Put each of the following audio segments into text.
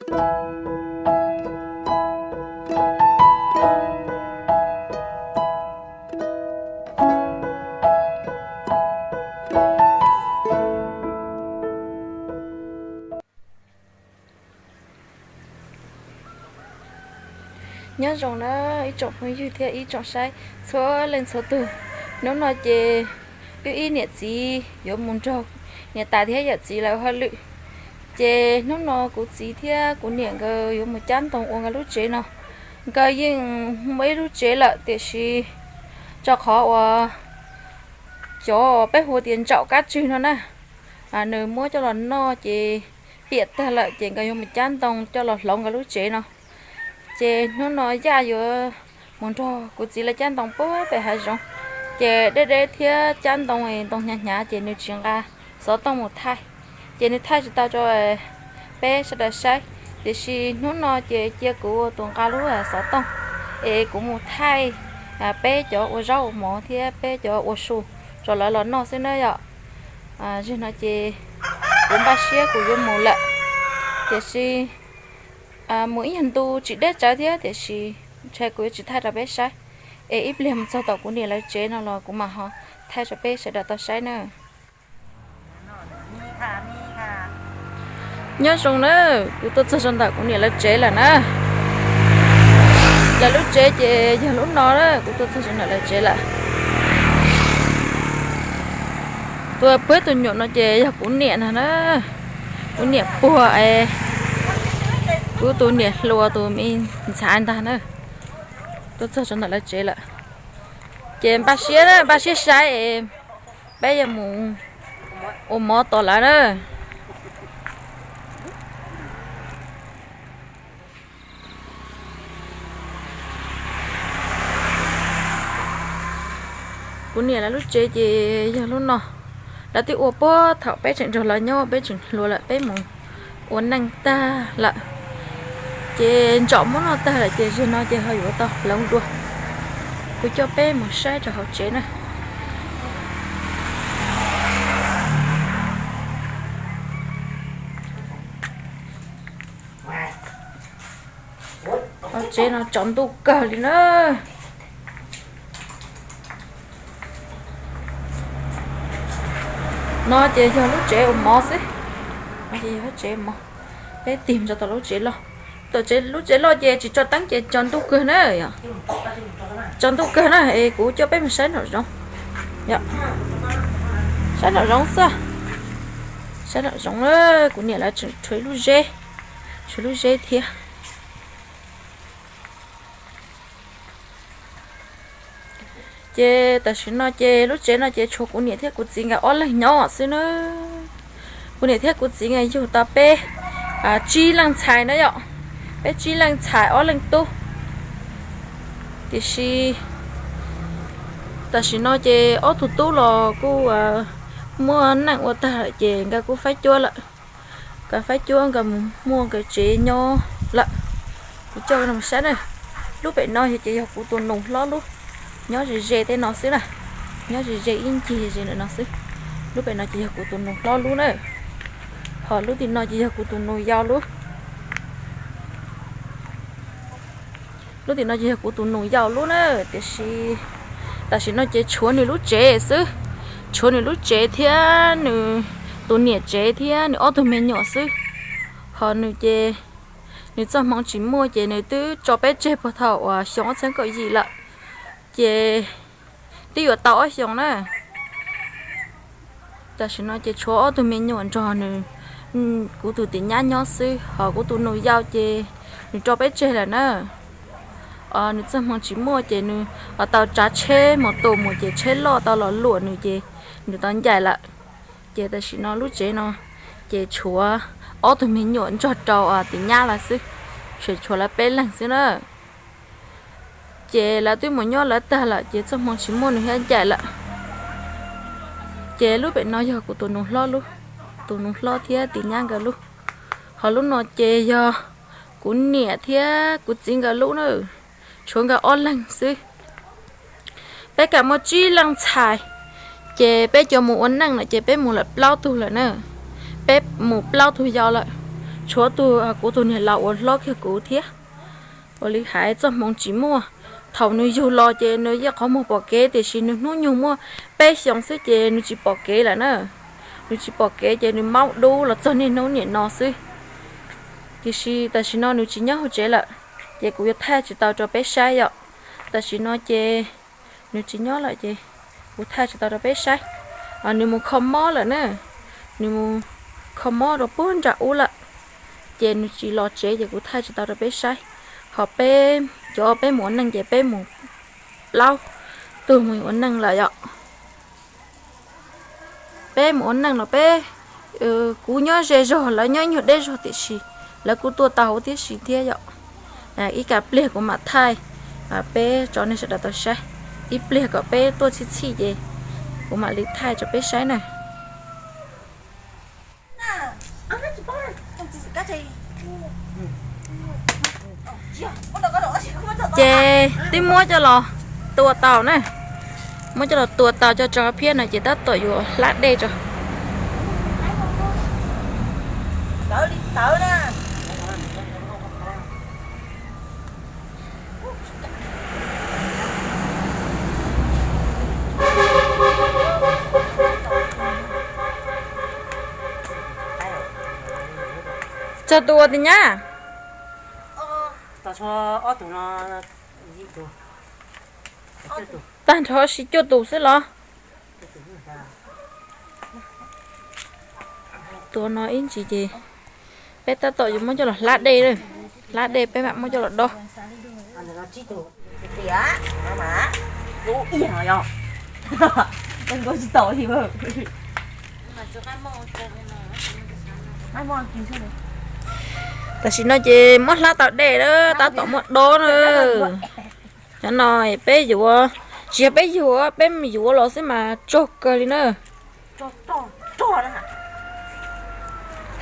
Nyob zoo na ib tsoom phooj ywg thiab ib tsoom saib txhua leej txhua tus. Hnub no ces wb ib niam txiv yuav mus nrog niam tais thiab yawm txiv lawv hauj lwm. Ces hnub no kuv txiv thiab kuv niam nkawd yuav mus cab ntoo ua nkawd lub tsev no. Nkawd yeej muaj ib lub tsev lawm tiam sis rau qhov uas cov peb hu tias ntsaum kab tswg no na, nws muab coj los noj ces piam tag lawm ces nkawd yuav mus cab ntoo coj los hloov nkawd lub tsev no. Ces hnub no Yaj yuav mus nrog kuv txiv lawv cab ntoo puag pem hav zoov. Ces deb deb thiab cab ntoo, ntoo hnyav hnyav ces nws tsis nqa xov tooj mus thaij. Ces nws thaij tsis tau rau peb sawv daws saib. Tiam sis hnub no ces cia kuv ua tus nqa lub xov tooj es kuv mus thaij peb cov ua zaub ua mov thiab peb cov ua su rau lawv los noj xwb na yom. Zaum no ces kuv npaj siab kuv yuav mus lawm, tiam sis mus ib nyuag ntu tsis deb tsawv thiab tiam sis ntshai kuv yuav tsis thaij rau peb saib. Es ib pliag mus txog tom kuv niam lawv tsev no los kuv mam ho thaij rau peb sawv daws tau saib na. Nyob zoo na, kuv tuaj txog rau ntawm kuv niam lawv tsev lawm na. Lawv lub tsev ces yog lub no na, kuv tuaj txog rau ntawm lawv tsev lawm. Tus puag tus nyuam no ces yog kuv niam ntag na. Kuv niam puag es kuv tus niam hluas tus me ntxhais ntag na. Tuaj txog rau ntawm lawv tsev lawm. Ces npaj siab na, npaj siab saib es peb yuav mus ua mov tos lawv na. Kuv niam lawv lub tsev ces yog lub no. Lawv twb ua puag thaum peb tseem nrog lawv nyob, peb tseem hluas lawm, peb mus ua neej tag lawm. Ces ntsaum muab noj tag lawm ces zaum no ces ho yuav tau hloov dua. Kuv coj peb mus saib rau hauv tsev na. Hauv tsev no tsaus ntuj kawg li na. No ces yog lub tsev ua mov xwb. No ces yog lub tsev ua mov. Peb tig mus rau tom lub tsev loj. Tom lub tsev loj ces tsis tso teeb ces tsaus ntuj kawg na. Tsaus ntuj kawg na es kuv coj peb mus saib nraum zoov. Saib nraum zoov xwb. Saib nraum zoov na, kuv niam lawv tseem tshuav ib lub zeb. Tshuav lub zeb thiab. Ces tam sim no ces lub tsev no ces tshuav kuv niam thiab kuv txiv nkawd ob leeg nyob xwb na. Kuv niam thiab kuv txiv nkawd yug tau peb tsib leej ntxhais na yom. Peb tsib leej ntxhais ob leeg tub. Tiam sis tam sim no ces ob tug tub los kuj muaj neej ua tag lawm ces nkawd kuj faib cuab lawm. Nkawd faib cuab nkawd mus muaj nkawd tsev nyob lawm. Kuv coj no mus saib na. Lub pem no ces yog kuv tus nus hlob lub, nyob ze ze tej no xwb na. Nyob ze ze ib ncig ze ntawm no xwb. Lub pem no ces yog kuv tus nus hlob lub na. Ho lub tim no ces yog kuv tus nus yau lub. Lub tim no ces yog kuv tus nus yau lub na, tiam sis tam sim no ces tshuav nws lub tsev xwb. Tshuav nws lub tsev thiab nws tus niam tsev thiab nws ob tug me nyuam xwb. Ho nws ces nws txoj hmoov tsis muaj ces nws twb tso peb tseg puag thaum uas xyoo ob txhiab kaum yim lawm. Ces twb yuav tau ob xyoos na. Tam sim no ces tshuav ob tug me nyuam nrog nws, kuv tus tim nyab nyob xwb, ho kuv tus nus yau ces nws tso peb tseg lawm na. Nws txoj hmoov tsis muaj ces nws tau tsav tsheb mus tus mus ces tsheb loj tau los luam nws ces nws tau ncaim lawm. Ces tam sim no lub tsev no ces tshuav ob tug me nyuam nrog rau tim nyab lawv xwb, tseem tshuav lawv peb leeg xwb na. Ces lawv twb mus nyob lawv tag lawm ces txoj hmoov tsis muaj nws thiaj ncaim lawm. Ces lub pem no yog kuv tus nus hlob lub, tus nus hlob thiab tim nyab nkawd lub. Ho lub no ces yog kuv niam thiab kuv txiv nkawd lub na, tshuav nkawd ob leeg xwb. Peb kam muaj tsib leej ntxhais, ces peb cov mus ua neej lawm ces peb mus lawm plaub tug lawm na. Peb mus plaub tug yau lawm, Tshuav tus, kuv tus niam laus uas hlob kiag kuv thiab. Ua li hais txoj hmoov tsis muaj. Thaum nws yug los ces nws yeej qhov muag pom kev, tiam sis nws hnub nyoog muaj peb xyoos xwb ces nws tsis pom kev lawm na. Nws tsis pom kev ces nws maub dub los txog niaj hnub niam no xwb. Tiam sis tam sim no nws tsis nyob hauv tsev lawm, ces kuv yuav thaij tsis tau rau peb saib yom. Tam sim no ces nws tsis nyob lawm ces kuv thaij tsis tau rau peb saib. Nws mus kho mob lawm na, nws mus kho mob rau puag nram ub lawm, ces nws tsis los tsev ces kuv thaij tsis tau rau peb saib. Ho peb, cov peb mus ua neej ces peb mus plaub tug mus ua neej lawm yom. Peb mus ua neej los peb, kuv nyob ze zog, lawv nyob nyuag deb zog tiam sis lawv kuj tuaj tau huv tib si thiab yom. Ib kab pliag kuv mam thaij peb tso nej sawv daws tau saib. Ib pliag kom peb tuaj txhij txhij ces kuv mam li thaij rau peb saib na. Ces twb muab coj los tua tau na. Muab coj los tua tau coj tso phiab no ces tab tom yuav hlab dej tso. Txog tus uas tias nyab? Tag nrho sib cuaj tus xwb los? Tua no ib ntsis ces peb tab tom yuav muab coj los hlab dej, hlab dej peb mam muab coj los dob. Tam sim no ces muab hlab tau dej lawm, tab tom muab dob na. Cov no peb yuav, tsis yog peb yuav, peb yuav los xwb mas tsog kawg li na.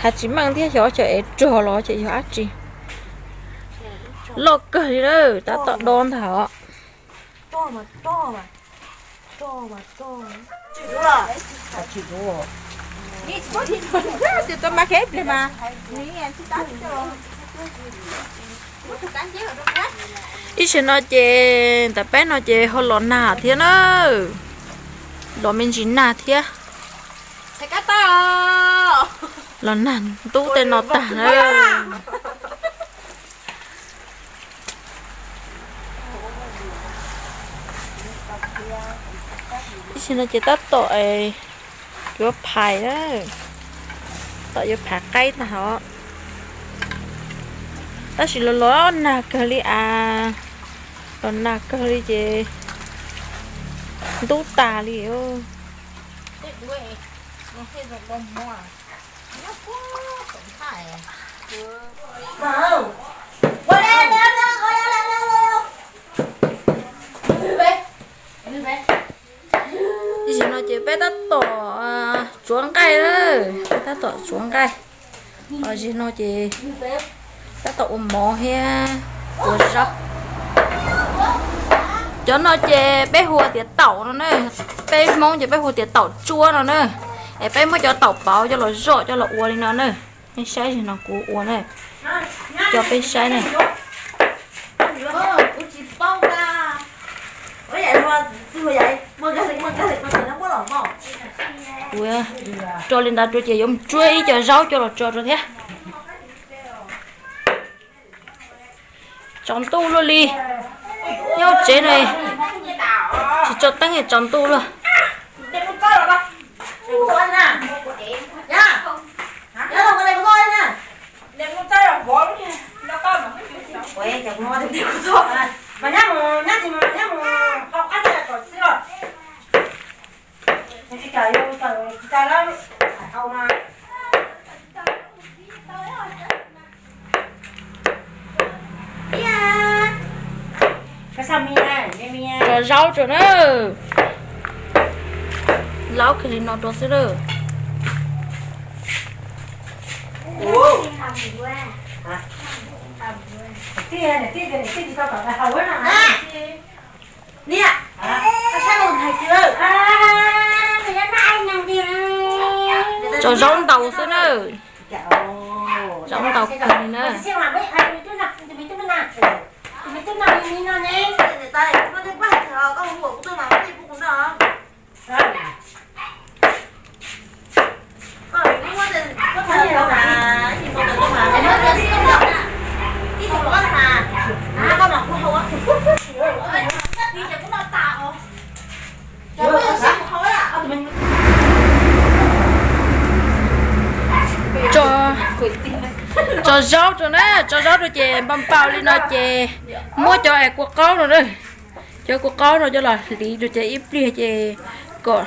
Hais tsis meej thiab, xyov cov es rog los ces yog dab tsi. Loj kawg li na, tab tom dob ntag os. Ib sim no ces ntawm peb no ces ho los nag thiab na. Los me ntsis nag thiab. Los nag ntub tej no tag na. Ib sim no ces tab tom yuav phais, tab tom yuav phais qaib tag os. Tab sis los los nag kawg li as, los nag kawg li ces ntub tas li. Tam sim no ces peb tab tom tsuav nqaij na, peb tab tom tsuav nqaij. Tam sim no ces tab tom ua mov thiab ua zaub. Cov no ces peb hu tias taum no na, peb Hmoob ces peb hu tias taum tsuab no na. Es peb muab cov taum pauv coj los zoj coj los ua li no na. Nej saib zaum no kuv ua na, coj peb saib na. Kuv rau li ntawd rau ces yuav mus tsuab ib co zaub coj los tso rau thiab. Tsaus ntuj luaj li, nyob tsev no tsis tso teeb es tsaus ntuj luaj. Tso zaub rau na. Laub kiag li no rau xwb lawm. Tso zaub ntaus xwb na. Ntau kawg li na. Tso, tso zaub rau na, tso zaub rau ces npau npau li no ces muab cov es kua qaub no na, cov kua qaub no coj los hliv rau ces ib pliag ces kom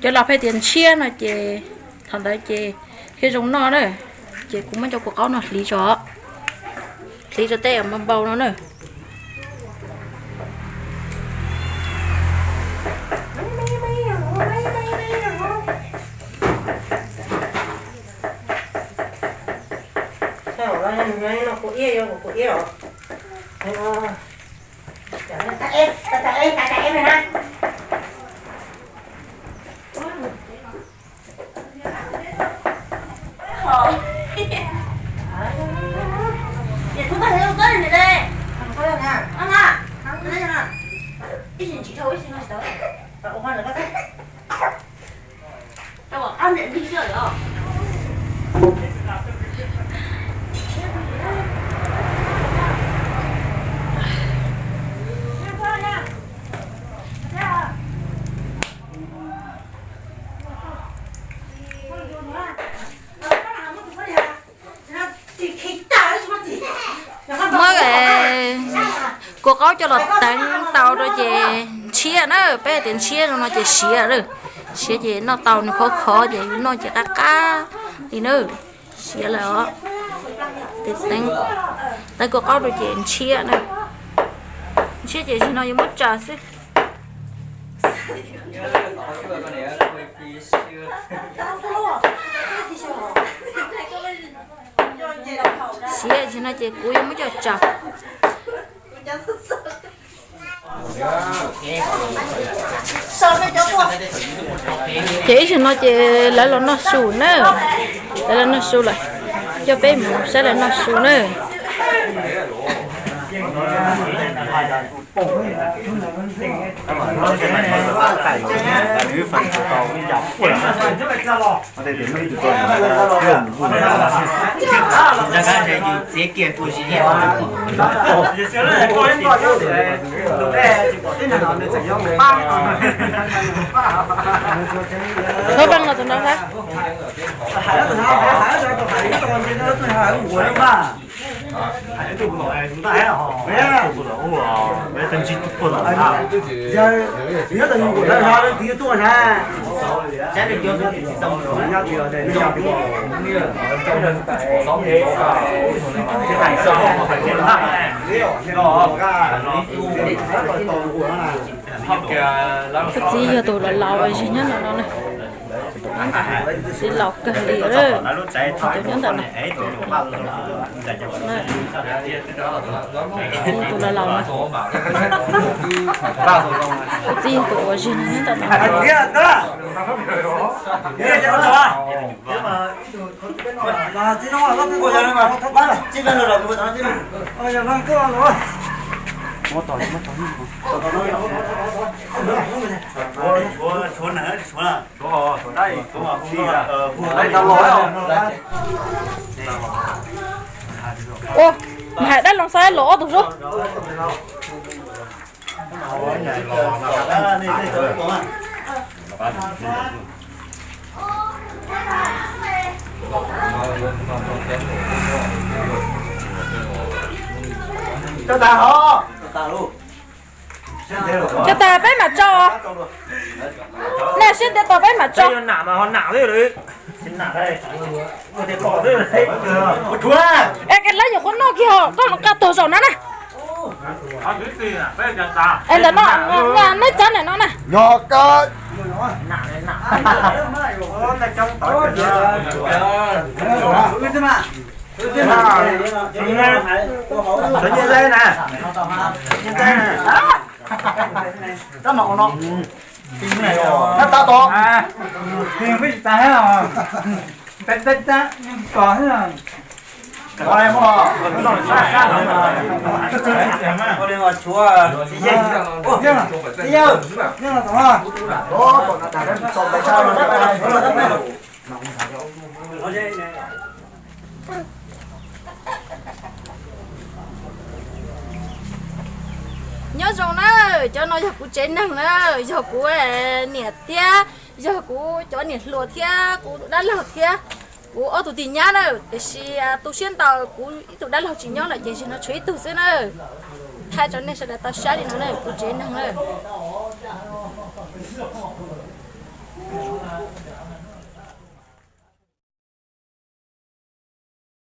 cov los pheej tias ntshiab no ces thaum ntawd ces thiaj zoo noj na. Ces kuv muab cov kua qaub no hliv tso, hliv rau tej npau npau no na. Muab kua qaub coj los teev tau rau ces ntshiab na, peb tias ntshiab no ces siav lawm. Siav ces noj tau, nws khov khov ces yus noj ces qab qab li na. Siav lawm os. Ces teev kua qaub rau ces ntshiab na. Ntshiab ces zaum no yuav muab tsaws xwb. Siav zaum no ces kuv yuav muab coj tsaws. Ces ib zaug no ces lawv los noj su na, lawv los noj su lawm, coj peb mus saib lawv noj su na. Thov pab los tus no sab. Koj txiv yog tus laus laus zig nyob ntawm no na. Txiv laus kawg li, tus nyob ntawm no. Txiv tus laus laus no. Koj txiv yog tus uas zig nyob ntawm no. Ua, mas hais dab laug xaib los ob tug sub. Cov tas peb mam tso. Nej siab ntev tos peb mam tso. Es lawv nyuam qhuav noj kiag ho, koj los nqa tuag zaum na na. Es ntawm no, neb txav ntawm no na. Nyob zoo na, cov no yog kuv tsev neeg na, yog kuv niam thiab, yog kuv cov niam hluas thiab kuv tus dab laug thiab kuv ob tug tij nyab na. Tiam sis tu siab ntau kuv ib tug dab laug tsis nyob lawm ces zaum no tshuav ib tug xwb na. Thaij rau nej sawv daws tau saib li no na, kuv tsev neeg na.